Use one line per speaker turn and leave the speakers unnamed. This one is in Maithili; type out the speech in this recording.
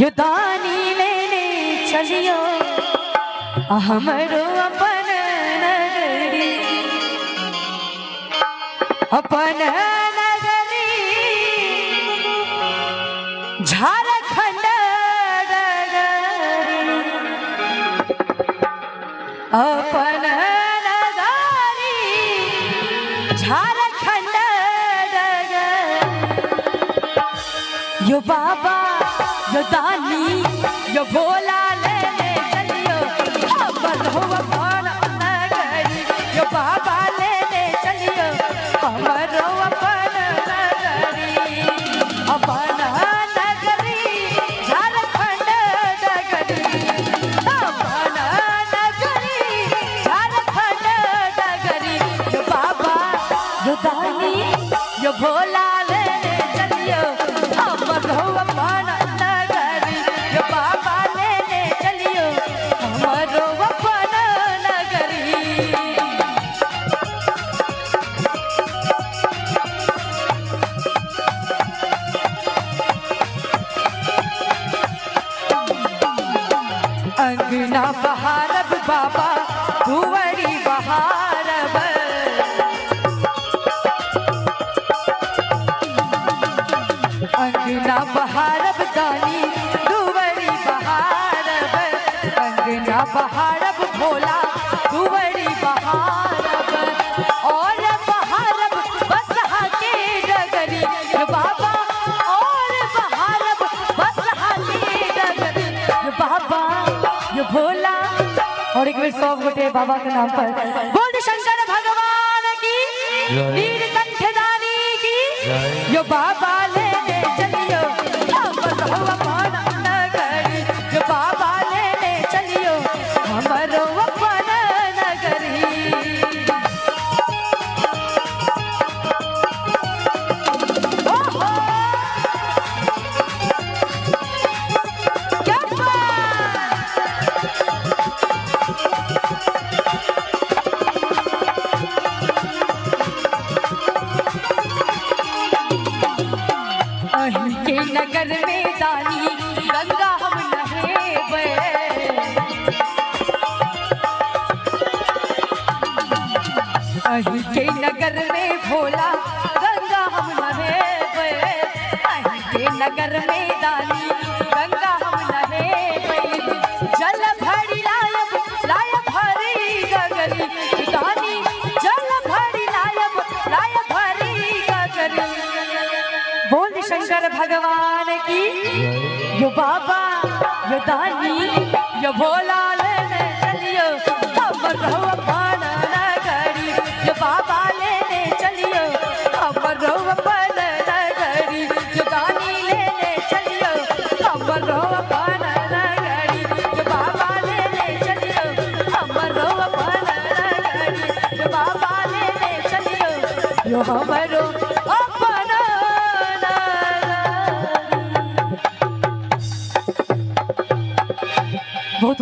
यो दानी लेने चलियो हमरो अपन नगरी, अपन नगरी झारखंड नगरी, अपन नगरी झारखंड नगरी। यो बाबा यो दानी यो भोला लेने चलियो हमरो अपन नगरी, यो बाबा लेने चलियो हमरो अपन नगरी, अपन नगरी झारखंड नगरी, अपन नगरी झारखंड नगरी। यो बाबा यो दानी यो भोला लेने चलियो हमरो अपन नगरी, यो बाबा लेने चलियो हमरो अपन नगरी। अंगना बहारब बाबा कुंवरी बहारब, अंगना बहारब दानी दुवरी बहारब, अंगना बहारब भोला दुवरी बहारब, और बहारब बसहा के डगरी यो बाबा, और बहारब बसहा के डगरी यो बाबा यो भोला। और एक बेर सब गोटे बाबा के नाम पर बोल शंकर भगवान की, नीलकंठ दानी की। यो बाबा लेने चलियो हमरो अपन नगरी, यो बाबा लेने चलियो हमरो अपन नगरी। ओहो क्या बात! अहीं के नगर में दानी गंगा हम नहेबे, अहीं के नगर में भोला गंगा हम नहेबे, अहीं के नगर में दानी गंगा हम नहेबे। जल भरी लायब लायब भरी गगरी दानी, जल भरी लायब लायब भरी गगरी। बोल शंकर भगवान की। यो बाबा यो दानी यो भोला लेने चलियो हमरो अपन नगरी, यो बाबा लेने चलियो हमरो अपन नगरी, यो दानी लेने चलियो हमरो अपन नगरी, यो बाबा लेने चलियो हमरो अपन नगरी, यो बाबा लेने चलियो यो हमरो अपन नगरी। बहुत